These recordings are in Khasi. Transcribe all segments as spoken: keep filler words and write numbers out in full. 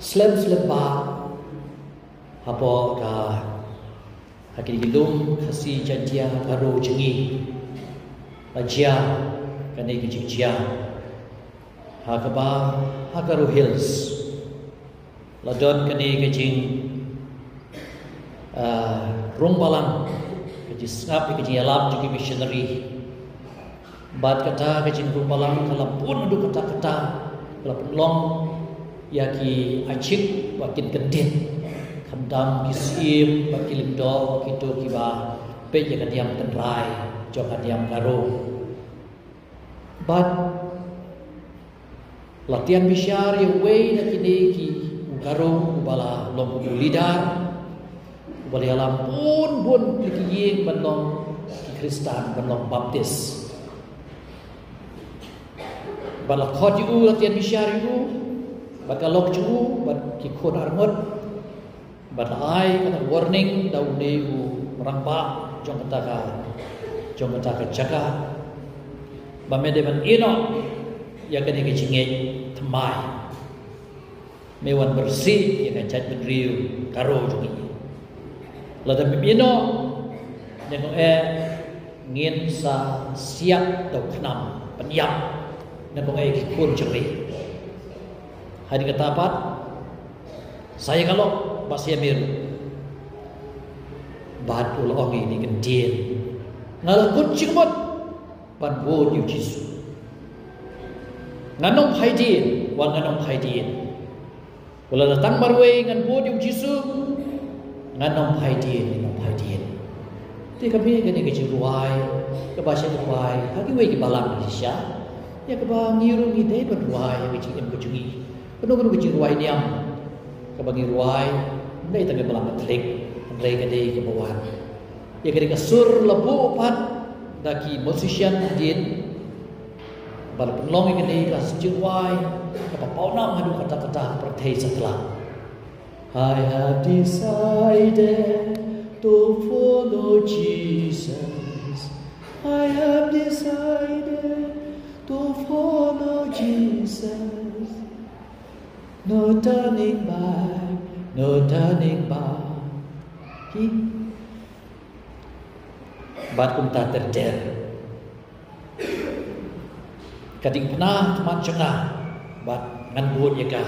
Slem slem ba hapoh ka ha ki lum Khasi Jaiñtia Garo jong ngi la jia kane ka jingjia ha kaba ha Garo Hills la don kane ka jing ah, rung balang ka jingsngap ka jingïalap jong ki missionary. Bad kata ka jingrung balang ka la bun haduh katta katta, ka la pynlong ïa ki Aichik ba kin kyndit, khamtam ki Syiem bad ki Lyngdoh, kito kiba peit ïa ka niam tynrai jong ka niam Garo. Bad la tian bishar ïa uwei na kine ki, u Garo uba la long u leader, uba la ïalam bun bun ki ïing ban long ki Khristan, ban long Baptist. Bad la khot ïa u, la tian bishar ïa u bad ka lok jong u bad ki khun arngut. Bad la ai kata warning da une u rangbah jong kata ka, jong kata ka jaka, ba me dei ban ïehnoh ïa kane ka jingngeit thymmai. Me wan bersih ïa ka jaitbynriew Garo jong ngi. Lada mem ïehnoh, ne kong eh ngin sa siat da u khnam pynïap na kong eh ki khun jong me. Hadien kata pat sa ïa ka lok ba sa ïa mir. Bad u la ong ïa kine ki ktien, nga la kut jingmut ban bud ïa u Jisu. Ngan ym phai dien, wat ngan ym phai dien. Wat la tang marwei ngan bud ïa u Jisu, ngan ym phai dien, ngan ym phai dien. Te ka mih kane ka jingrwai kaba sha ka rwai ha kiwei ki balang shisha, ïa kaba ngi ruh ngi dei ban rwai ha ka jingim ka jong ngi. Kano kano ka jingrwai niam kaba ngi rwai, ym dei tang ka Balang Katholik, hynrei ka dei kaba wan ïa kane ka sur la buh pat da ki musician hadien. Bad la pynlong ïa kane ka jingrwai kaba pawnam haduh katta katta ha pyrthei satlak. I have decided to follow Jesus. I have decided to follow Jesus. No turning back, no turning back. Ki Bad kumta ter ter. Ka diengphna ka mat jong nga bad ngan bud ïa ka.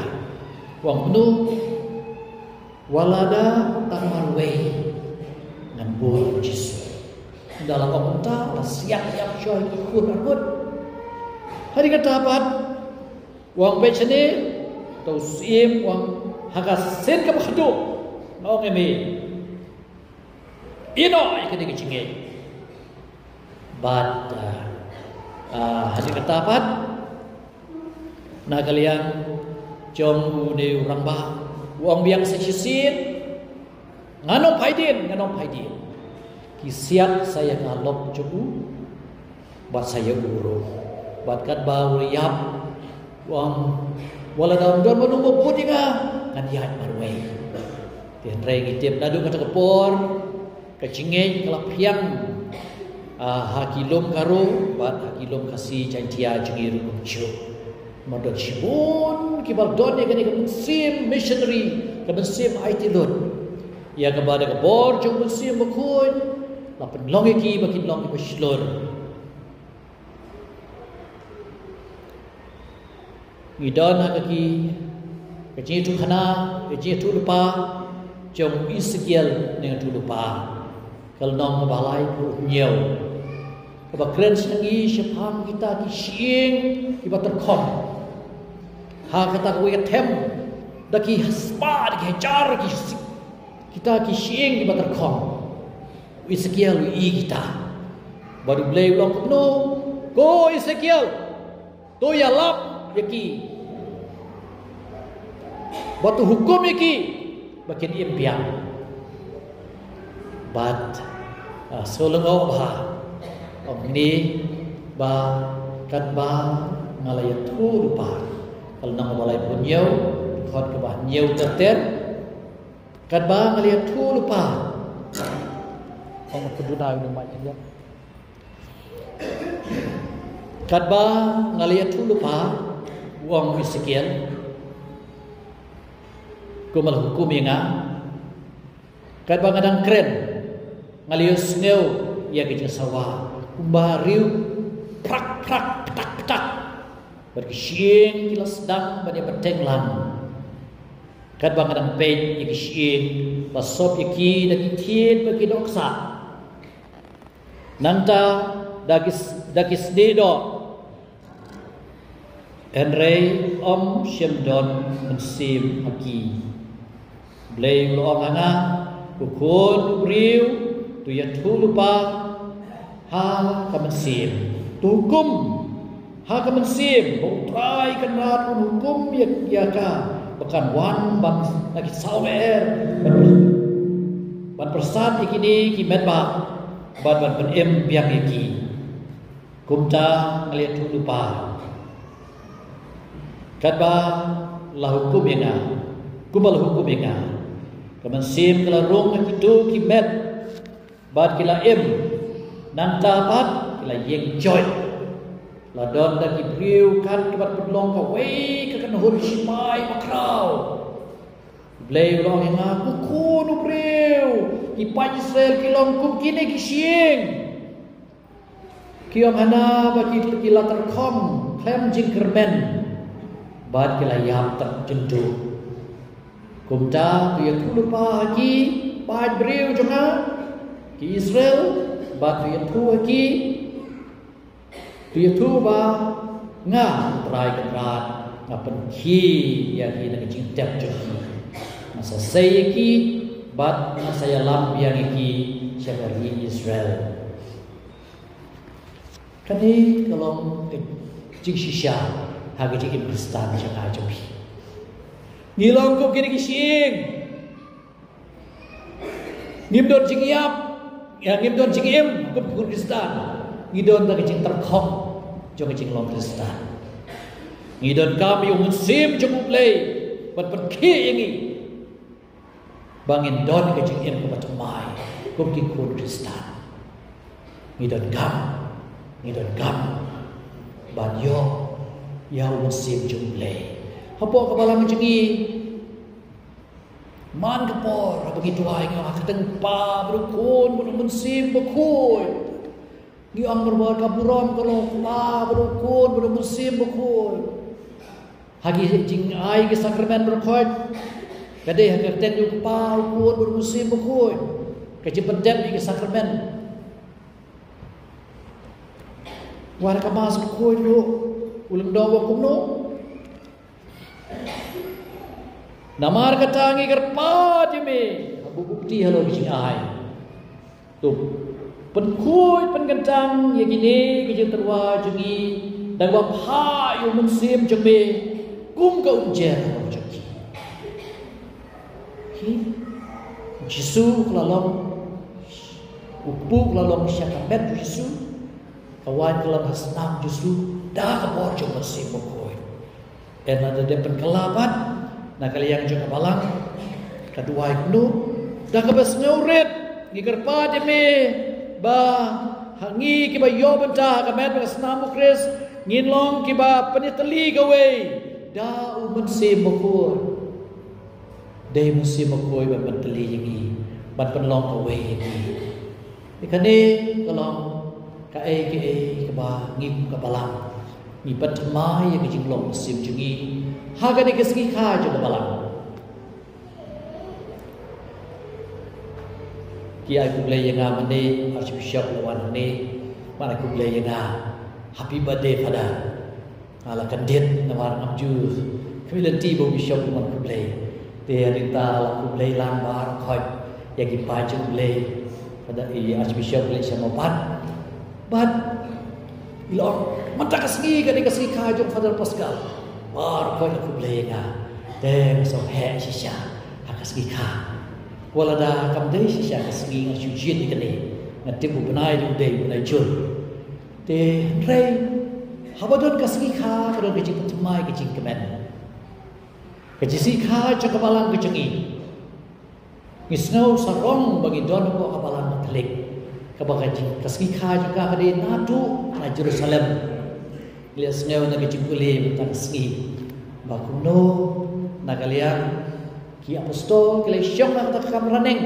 U ong kumno? Wat la da tang marwei ngan bud ïa u Jisu. Ynda la ong kumta la siat ïa u shoi ki khun arngut. Hadien kata pat u ong peit shane, uta u Syiem u ong ha ka sien kaba khadduh nga ong ïa me. Ïehnoh ïa kane ka jingngeit. Bad ah, ah, hadien kata pat na ka liang jong une u rangbah u ong biang sa shisien, ngan ym phai dien, ngan ym phai dien. Ki siat sa ïa ka lok jong u bad sa ïa u ruh. Bad katba u la ïap u ong, wat la da ym don mano ba bud ïa nga, ngan ïaid marwei. Te hynrei ngi tip naduh kata ka por ka jingngeit ka la phiang, ah, ha ki lum Garo bad ha ki lum Khasi Jaiñtia jong ngi ruh kumjuh. Namar don shibun kiba la don ïa kane ka mynsiem missionary, ka mynsiem aiti lut, ïa kaba da ka bor jong u Mynsiem Bakhuid la pynlong ïa ki ba kin long kiba shlur. Ngi don ha ka ki, ka jingïathuhkhana, ka jingïathuhlypa jong u Esekiel, ne ka jingïathuhlypa ka lynnong kaba laiphew hynñiew, kaba kren sha ngi shaphang kita ki shyieng kiba tyrkhong. Ha kata kawei ka them, da ki spah, da ki hajar ki shi-, kita ki shyieng kiba tyrkhong. U Esekiel u ïohi kita. Bad U Blei u ong kumno? Ko Esekiel, to ïalap ïa ki bad to hukum ïa ki ba kin im biang. Bad, ah, sngewlyngngoh bha, ong ngi, ba katba nga la ïathuhlypa, ka lynnong kaba laiphew hynñiew, dkhot kaba hynñiew ter ter. Katba nga la ïathuhlypa. Ong ka duna ïa u mai ïa. Katba nga la ïathuhlypa, u ong u Esekiel, Kumba la hukum ïa nga, katba nga dang kren, nga la ïohsngew ïa ka jingsawa kumba riew phrak phrak ptak ptak. Bad ki shyieng ki la sdang ban ïa bteng lang. Katba nga dang peit ïa ki shyieng, la sop ïa ki da ki thied bad ki dohksah. Nangta da ki, da ki snieh doh. Hynrei ym shym don mynsiem ha ki. Blei u la ong ha nga, ko khun u briew, to ïathuh lypa ha ka mynsiem, to hukum ha ka mynsiem ba U Trai Kynrad un hukum ïa, ïa ka, ba kan wan ban na ki saw lyer ban, ban pyrsad ïa kine ki metbah, ban, ban pynim biang ïa ki. Kumta nga la ïathuh lypa katba la hukum ïa nga, kumba la hukum ïa nga. Ka mynsiem ka la rung ha kito ki met, bad ki la im, nangta pat ki la ïeng joit. La don da ki briew kat ki bad pynlong kawei ka kynhun shimai bakhraw. Blei u la ong ïa nga, ko khun u briew, ki paid Israel ki long kum kine ki shyieng. Ki ong hana ba ki, ki la tyrkhong khlem jingkyrmen, bad ki la ïap tyrjynduh. Kumta to ïathuh lypa ha ki paid briew jong nga, ki Israel, bad to ïathuh ha ki, to ïathuh ba nga, U Trai Kynrad, nga pynkhie ïa ki na ka jingtep jong ki. Nga sa sei ïa ki, bad nga sa ïalam biang ïa ki sha ka ri Israel. Kane ka long ka jingshisha ha ka jingim Khristan jong nga jong phi. Ngi long kum kine ki shyieng. Ngim don jingïap, ïa, ngim don jingim kum ki khun Khristan. Ngi don da ka jingtyrkhong jong ka jinglong Khristan. Ngi donkam ïa u Mynsiem jong U Blei ban pynkhie ïa ngi ba ngin don ka jingim kaba thymmai kum ki khun Khristan. Ngi donkam, ngi donkam ban ïoh ïa u Mynsiem jong U Blei hapoh ka balang jong ngi. Man ka por haba ngi duwai ngi ong ha ka kyrteng u Kpa bad u Khun bad u Mynsiem Bakhuid. Ngi ong barabor ka burom ka long u Kpa bad u Khun bad u Mynsiem Bakhuid. Ha ki jingai ki sakramen baroh khoit, ka dei ha ka kyrteng u Kpa, u Khun bad u Mynsiem Bakhuid ka jingpyndep ïa ki sakramen. Wat ka Mass Bakhuid ruh u lyngdoh ba kumno. Namar kata ngi kyrpad ïa me, ha ba u bupti halor ki jingai. To pynkhuid pynkyntang ïa kine ki jingtyrwa jong ngi da kaba phah ïa u Mynsiem jong me kum ka umjer halor jong ki. Ki, Jisu ka la long, u kpu ka la long sha ka met u Jisu, ka waiñ ka la long ha snam u Jisu da ka bor jong u Mynsiem Bakhuid. Ynda dep pynkylla pat na ka liang jong ka balang, ka duwai kumno? Da kaba sngewrit ngi kyrpad ïa me ba ha ngi kiba ïoh bynta ha ka met bad ka snam u Khrist ngin long kiba pynïatylli kawei da u Mynsiem Bakhuid. Dei u Mynsiem Bakhuid ban pynïatylli ïa ngi, ban pynlong kawei ïa ngi. Ïa kane ka long kaei kaei kaba ngi kum ka balang ngi pynthymmai ïa ka jinglong mynsiem jong ngi ha kane ka sngi kha jong ka balang. Ki ai khublei ïa nga mynne, Archbishop la wan hangne, man ai khublei ïa nga. Happy birthday, Father. Nga la kyndit namar ngam ju khmih lynti ba u Bishop u wan khublei. Te hadien ta la khublei lang baroh khoit ïa ki paid jong U Blei. Father, i Archbishop u leit sha Mawpat. Bad i la ong, mynta ka sngi ka dei ka sngi kha jong Father Pascal. Baroh khoit la khublei ïa nga. Te nga sngewheh shisha ha ka sngi kha. Wat lada kam dei shisha ka sngi nga shu jied ïa kane. Nga tip u bnai u dei u bnai jur. Te hynrei haba don ka sngi kha ka don ka jingpynthymmai ka jingkmen. Ka jingsngikha jong ka balang ka jong ngi. Ngi sngew sarong ba ngi don hapoh ka balang Katholik. Kaba ka jing, ka sngi kha jong ka ka dei naduh na Jerusalem. Ngi la sngew na ka jingpule mynta ka sngi ba kumno na ka liang Ki apostol ki la shong ha kata ka kamra neng.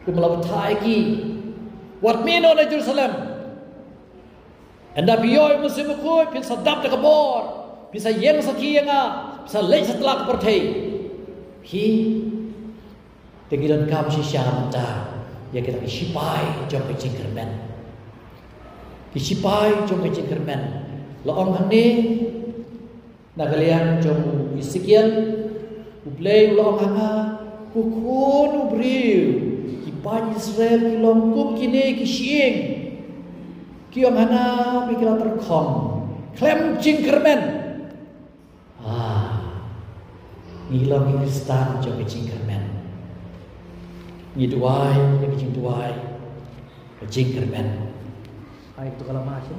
Kumba la batai ki, wat mih noh na Jerusalem. Ynda phi ïoh ïa u Mynsiem Bakhuid, phin sa dap da ka bor, phin sa ïeng sakhi ïa nga, phin sa leit satlak ka pyrthei. Phi, te ngi donkam shisha mynta ïa kita ki shipai jong ka jingkyrmen. Ki shipai jong ka jingkyrmen. La ong hangne, na ka liang jong u Esekiel, U Blei u la ong ha nga, ko khun u briew, ki paid Israel ki long kum kine ki shyieng. Ki ong ha nga, ba ki la tyrkhong khlem jingkyrmen. Ah, ngi long ki Khristan jong ka jingkyrmen. Ngi duwai ïa ka jingduwai ka jingkyrmen. Ai, to ka lama sih.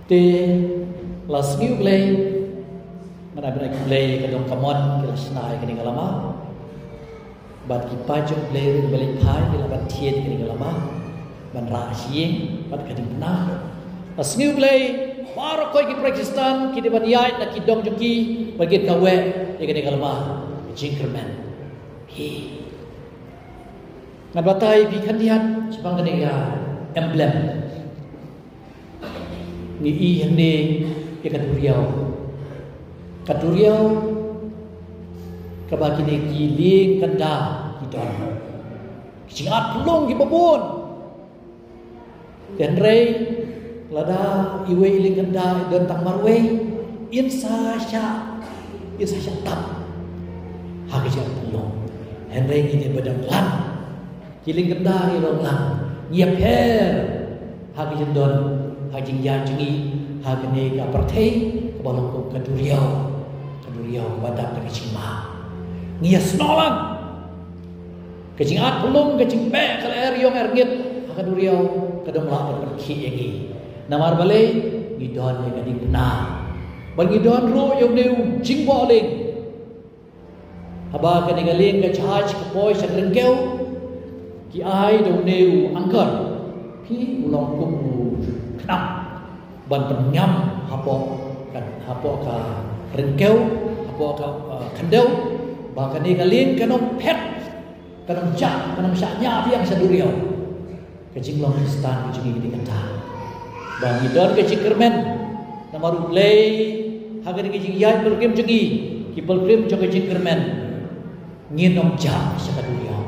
Te la sngi U Blei, nga ai ban ai U Blei ka dong ka mon, ki la shna ïa kane ka lama. Bad ki paid jong U Blei ruh ba leit phai ki la ban thied ïa kane ka lama ban rah sha ïing bad ka jingpynah. La sngi U Blei, baroh ki para Khristan ki dei ban ïaid na ki dong jong ki bad kin kaweh ïa kane ka lama jingkyrmen. Hi. Ngan batai ïa phi khyndiat shaphang kane ka emblem. Ngi i hangne ïa ka duriaw. Ka duriaw kaba kine ki lieng kynda ki don. Ki jingat pynlong kiba bun. Te hynrei lada iwei i lieng kynda i don tang marwei, in sa shah, in sa shah tap ha ka jingat pynlong. Hynrei ngi dei ba dang lang. Ki lieng kynda ngi long lang, ngi ïapher ha ka jingdon, ha ka jingïaid jong ngi ha kane ka pyrthei kaba long kum ka duriaw, ka duriaw kaba dap da ka jingma. Ngi ïasnoh lang. Ka jingat pynlong, ka jingbeh ka lyer ïong lyer ngit ha ka duriaw ka dang lah ban pynkhih ïa ngi. Namar balei? Ngi don ïa ka diengphna. Bad ngi don ruh ïa une u jingboh lieng. Haba kane ka lieng ka jahaj ka poi sha ka ryngkew, ki ai da une u anchor, phi, u long kum u khnam ban pynngam hapoh ka, hapoh ka ryngkew, hapoh ka, eh, khyndew, ba kane ka lieng kan ym phet, kan ym jah, kan ym shah ñiah biang sha duriaw. Ka jinglong Khristan ka jong ngi ka dei kata. Ba ngi don ka jingkyrmen namar U Blei ha kane ka jingïaid pilgrim jong ngi, ki pilgrim jong ka jingkyrmen. Ngin ym jah sha ka duriaw.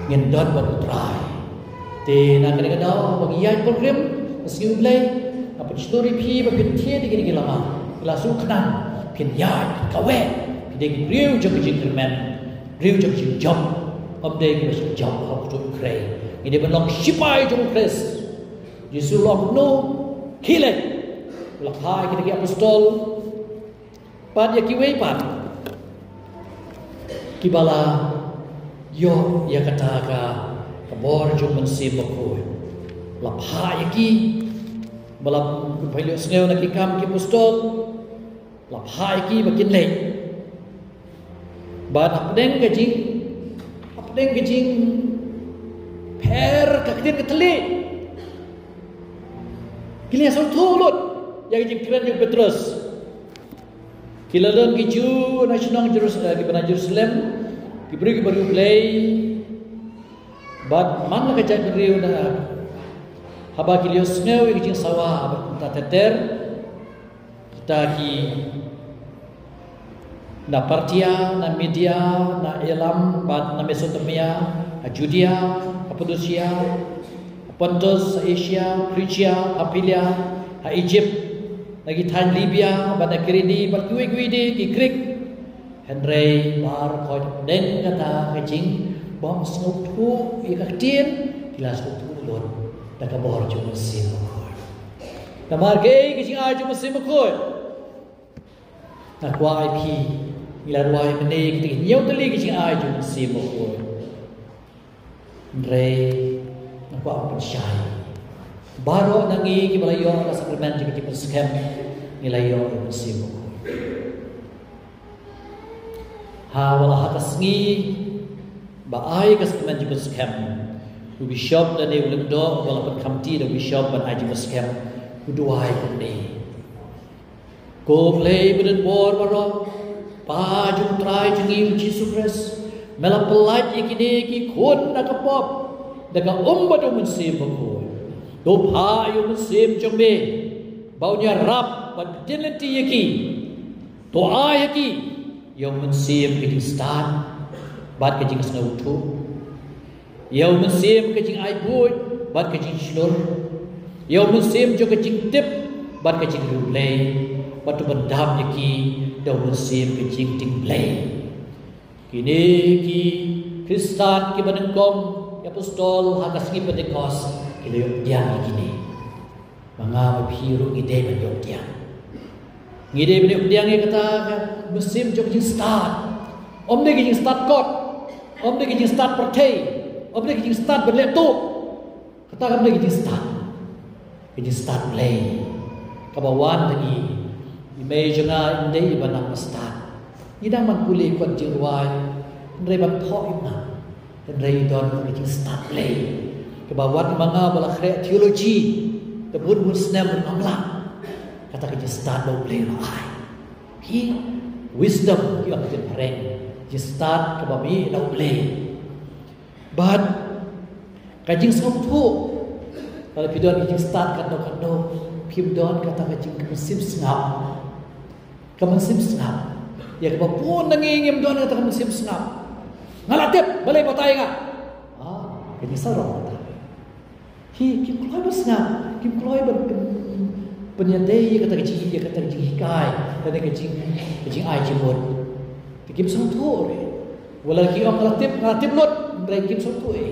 Ngin don bad U Trai. Te na kane ka daw ba ngi ïaid pilgrim, ka sngi U Blei, nga pynshlur ïa phi ba phin thied ïa kine ki lama. Ki la shu khnang, phin ïaid, phin kaweh, phin dei ki briew jong ka jingkyrmen. Briew jong ka jingjop, ym dei kiba shu jop ha u kyntu u khrei. Ngi dei ban long shipai jong u Khrist. Jisu u la ong kumno? Khie leit. U la phah ïa kita ki apostol bad ïa kiwei pat kiba la ïoh ïa kata ka, ka bor jong u Mynsiem Bakhuid. La phah ïa ki, ba la pynpaw ïa u sngew na Ki Kam ki Apostol. La phah ïa ki ba kin leit. Bad hapdeng ka jing, hapdeng ka jingpher ka ktien ka thylliej, ki la sngewthuh lut ïa ka jingkren jong u Petros. Ki la don ki Jiw na shnong Jerus-, eh, kiba na Jerusalem, ki briew kiba riewblei. Bad man la ka jaitbynriew na, haba ki la ïohsngew ïa ka jingsawa bad kumta ter ter, kita ki na Parthia, na Media, na Elam, bad na Mesopotamia, ha Judea, Kapadosia, ha Pontus, ha Asia, Phrygia, Pamphylia, ha Egypt, na ki thaiñ Libya, bad na Kirene, bad kiwei kiwei de ki Grik. Hynrei baroh hapdeng kata ka jingbym sngewthuh ïa ka ktien, ki la sngewthuh lut da ka bor jong u Mynsiem Bakhuid. Namar kaei ka jingai jong u Mynsiem Bakhuid? Nga kwah ïa phi, ngi la rwai mynne kita ki hynñiew tylli ki jingai jong u Mynsiem Bakhuid. Hynrei nga kwah ban pynshai, baroh na ngi kiba la ïoh ka sakramen jong ka jingpynskhem, ngi la ïoh ïa u Mynsiem Bakhuid. Ha, wat la ha ka sngi ba ai ka sakramen jingpynskhem, u bishop lane u lyngdoh uba la pynkhamti da u bishop ban ai jingpynskhem, u duwai kumne: Ko Blei badonbor baroh, Pa jong U Trai jong ngi U Jisu Khrist, me la pyllait ïa kine ki khun na ka pop da ka um bad U Mynsiem Bakhuid. To phah ïa U Mynsiem jong me ba un ïarap bad ktien lynti ïa ki. To ai ha ki ïa U Mynsiem ka jingstad bad ka jingsngewthuh, ïa U Mynsiem ka jingai buit bad ka jingshlur, ïa U Mynsiem jong ka jingtip bad ka jingriewblei, bad to pyndap ïa ki da U Mynsiem ka jingtieng Blei. Kine ki Khristan kiba nyngkong, ki apostol ha ka sngi Pentekost, ki la ïoh pdiang ïa kine. Ma nga ma phi ruh ngi dei ban ïoh pdiang. Ngi dei ban ïoh pdiang ïa kata ka mynsiem jong ka jingstad. Ym dei ka jingstad kot, ym dei ka jingstad pyrthei, ym dei ka jingstad ban leh tuh. Kata kam dei ka jingstad, ka jingstad Blei kaba wan na ngi. I mei jong nga im dei iba nang ba stad. Ngi dang ban pule kot jingrwai, hynrei ban thoh im nang. Hynrei i don ka jingstad Blei kaba wan ma nga ba la khreh theology da bun bun snem ruh ngam lah. Kata ka jingstad ba U Blei u la ai. Hi, wisdom, ki ong ha ka ktien phareng, jingstad kaba mih na U Blei. Bad ka jingsngewthuh, lada phi don ka jingstad katno katno, phim don kata ka jing, ka mynsiem sngap. Ka mynsiem sngap. Ïa kaba bun na ngi ngim don kata ka mynsiem sngap. Nga la tip, balei batai nga. Ah, ka jingsarong kata. Hi, kim kloi ban sngap, kim kloi ban pyn, pynïadei ïa kata ka jing, ïa kata ka jinghikai, kata ka jing, ka jingai jingmut. Te kim sngewthuh ruh. Wat la ki ong nga la tip, nga la tip lut, hynrei kim sngewthuh ei.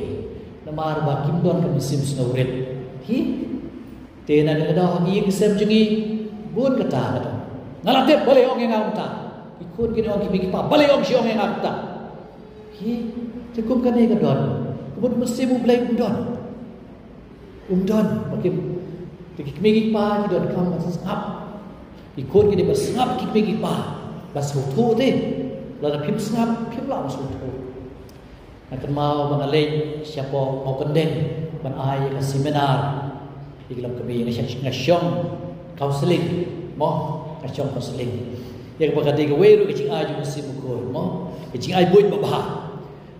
Namar ba kim don ka mynsiem sngewrit. Hi. Te na kane ka daw ha ki ïing ki sem jong ngi, bun kata ka don. Nga la tip, balei ong ïa nga kumta. Ki khun kin ong ki mei ki pa, balei ong shi ong ïa nga kumta. Hi, te kum kane ka don. Ka mut mynsiem U Blei um don. Um don, ba kim, te ki kmie ki kpa ki donkam ban sngap. Ki khun ki dei ban sngap ki kmie ki kpa. Ban sngewthuh te. Lada phim sngap, phim lah ban sngewthuh. Nga kynmaw ba nga leit shapoh Mawkyndeng ban ai ïa ka seminar ïa ki longkmie, nga shong, nga shong counseling, mo, nga shong counseling. Ïa kaba ka dei kawei ruh ka jingai jong U Mynsiem Bakhuid, mo, ka jingai buit babha.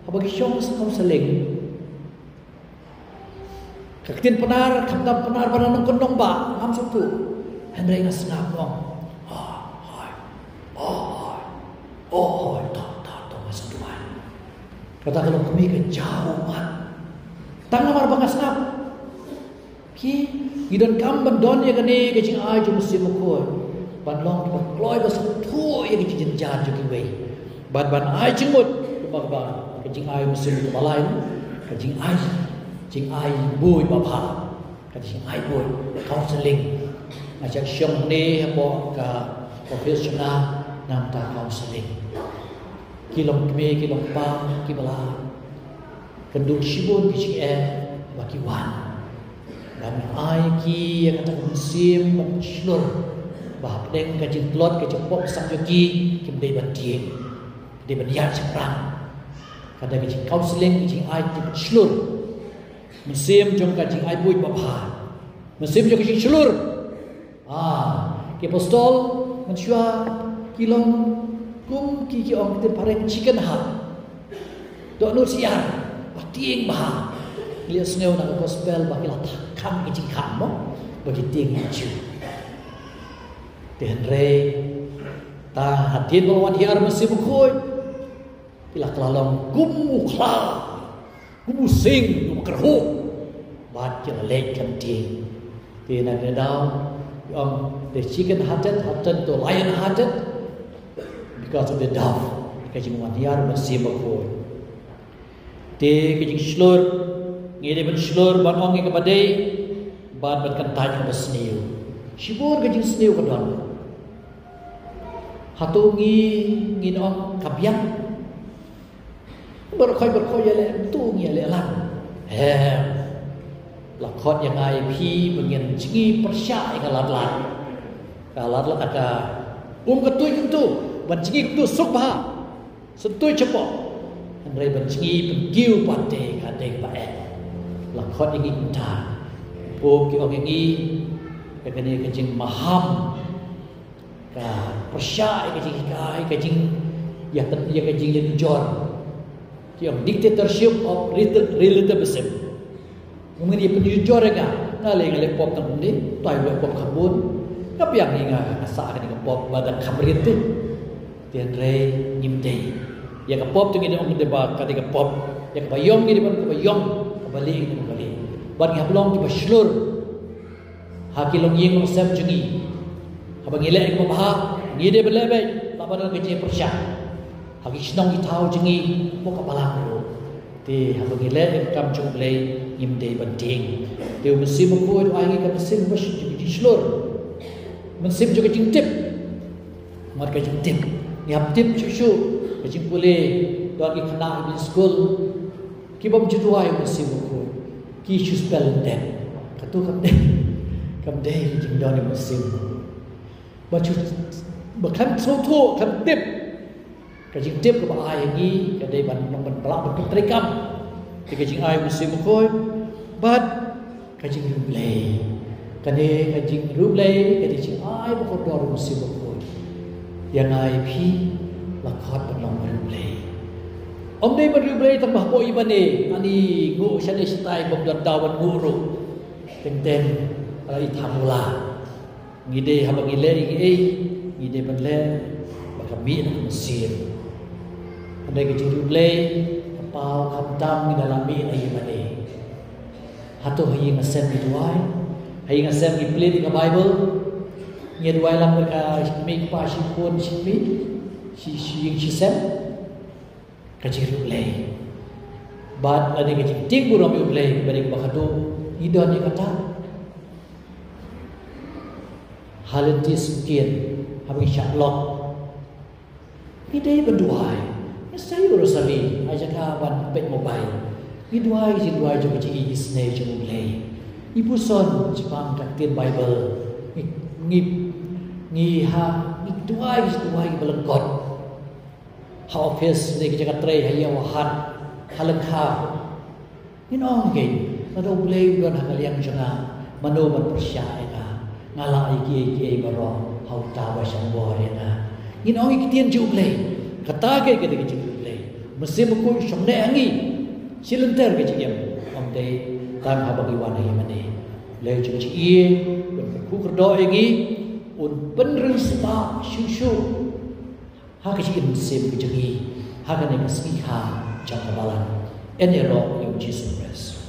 Haba ki shong counseling, ka ktien Pnar, khamtam Pnar ba na nongkyndong ba ngam sngewthuh. Hynrei nga sngap, mo. Oh, hoi. Oh, hoi. Oh, hoi. To, to, to, nga sngewthuh. Kata ka longkmie ka jaw ummat. Tang namar ba nga sngap. Ki, ngi donkam ban don ïa kane ka jingai jong U Mynsiem Bakhuid. Ban long kiba kloi ba sngewthuh ïa ka jingjynjar jong kiwei. Bad ban ai jingmut kumba, kumba ka jingai U Mynsiem kaba lai. Ka jingai, jingai buit babha. Ka jingai buit, counseling. Nga shah shong hangne hapoh ka office jong nga, namar ka counseling. Ki longkmie, ki longpa, kiba la kynduh shibun ki jingeh ba ki wan. Ban ai ki ïa kata ka mynsiem ban shlur ba hapdeng ka jingtlot ka jingpop ka sang jong ki, kim dei ban tieng. Dei ban ïaid shaphrang. Ka dei ka jing counseling, ka jingai, ka jingshlur. Mynsiem jong ka jingai buit babha. Mynsiem jong ka jingshlur. Ah, ki apostol, mynshuwa ki long kum ki, ki ong ktien phareng chicken heart. Dohnud syiar, ba tieng bha. Ngi la sngew na ka gospel ba ki la khang ki jingkhang mo, ba ki tieng ki Jiw. Te hynrei, ta hadien ba la wan hiar Mynsiem Bakhuid. Ki la kylla long kum u khla, kum u sing, kum u kyrhuh. Bad ki la leit kan tieng. Te na kane daw, ki ong, the chicken hearted have turned to lion hearted because of the dove. Ka jingwan hiar Mynsiem Bakhuid. Te ka jingshlur, ngi dei ban shlur, ban ong ïa kaba dei, bad ban kyntait ïa kaba sniew. Shibun ka jingsniew ka don. Hato ngi, ngin ong ka biang? Baroh khoit, baroh khoit ïaleh, to ngi ïaleh lang. Em. La khot ïa nga ïa phi ba ngin jngi pyrshah ïa ka lad lad. Ka lad lad ka um ka tuid kumto, ban jngi kumto suk bha. Sngewthuh shapoh. Hynrei ban jngi pynkiew pat te ka dei kaba eh. La khot ïa ngi kumta. Pop ki ong ïa ngi, ïa kane ka jingmaham. Ka pyrshah ïa ka jinghikai, ka jing, ïa ka, ïa ka jingïanujor. Ki ong dictatorship of rel-, relativism. Mynta ïa pynujor ïa nga, nga leh, nga leh pop tang kumne, tai leh pop kham bun. Nga biang ïa nga, nga sah kane ka pop ba dang kham rit te. Te hynrei ngim dei. Ïa ka pop te ngi dei ong dei ba ka dei ka pop. Ïa kaba ïong ngi dei ban kaba ïong, kaba lieh ngi dei ban kaba lieh. Bad ngi hap long kiba shlur ha ki longïing longsem jong ngi. Haba ngi leh ïa kaba bha, ngi dei ban leh beit, laba don ka jingpyrshah ha ki shnong ki thaw jong ngi, mo ka balang ruh. Te haba ngi leh ïa ka kam jong U Blei, ngim dei ban tieng. Te U Mynsiem Bakhuid u ai ngi ka mynsiem ba shlur, mynsiem jong ka jingtip. Mat ka jingtip, ngi hap tip shuh shuh. Ka jingpule, don ki khynnah kiba skul, ki bym ju duwai U Mynsiem Bakhuid, ki shu spell lyndet. Kato kam dei, kam dei ka jingdon U Mynsiem. Ba shu, ba khlem sngewthuh, khlem tip. Ka jingtip kaba ai ha ngi ka dei ban long ban pynlah ban pyntrei kam. Te ka jingai U Mynsiem Bakhuid bad ka jingriewblei. Kane ka jingriewblei ka dei jingai ba kordor U Mynsiem Bakhuid. Ïa nga ïa phi la khot ban long riewblei. Ym dei ban riewblei tang ba hapoh ïa mane, ani nguh shane shatai bym don daw ban nguh ruh. Teng teng la i thamula. Ngi dei haba ngi leh ïa kiei, ngi dei ban leh ba ka mih na ka mynsiem. Hynrei ka jingriewblei ka paw khamtam ngi da la mih na ïa mane. Hato ha ïing ha sem ngi duwai, ha ïing ha sem ngi plead ïa ka Baibl, ngi duwai lang bad ka kmie kpa shi khun shi kmie, shi, shi ïing shi sem. Ka jingriewblei bad lane ka jingtieng burom ïa U Blei ba dei kaba khadduh ngi don ïa kata. Ha lynti syngkien haba ngi shah lok, ngi dei ban duwai. Ngi sei u rosari ha jaka ban peit mobile. Ngi duwai ka jingduwai jong ka jingisynei jong U Blei. Ngi puson shaphang ka ktien Baibl. Ngi, ngi, ngi ha, ngi duwai ka jingduwai ba lyngkot. Ha office, ne ka jaka trei, ha ïing ha hat, ha lyngkha. Ngin ong kein, lada U Blei u don ha ka liang jong nga, mano ban pyrshah ïa nga? Nga lah ïa kiei kiei baroh ha uta uba shah bor ïa nga. Ngin ong ïa ki ktien jong U Blei. Kata kein ka dei ka jingriewblei. Mynsiem Bakhuid u shong neh ha ngi shi lynter ka jingim. Ym dei tang haba ngi wan ha ïing mane. U Blei jong jingïeit un kyrkhu kyrdoh ïa ngi, un pynriewspah shuh shuh ha ka jingim mynsiem ka jong ngi ha kane ka sngi kha jong ka balang. Yn ïaroh ïa U Jisu Khrist.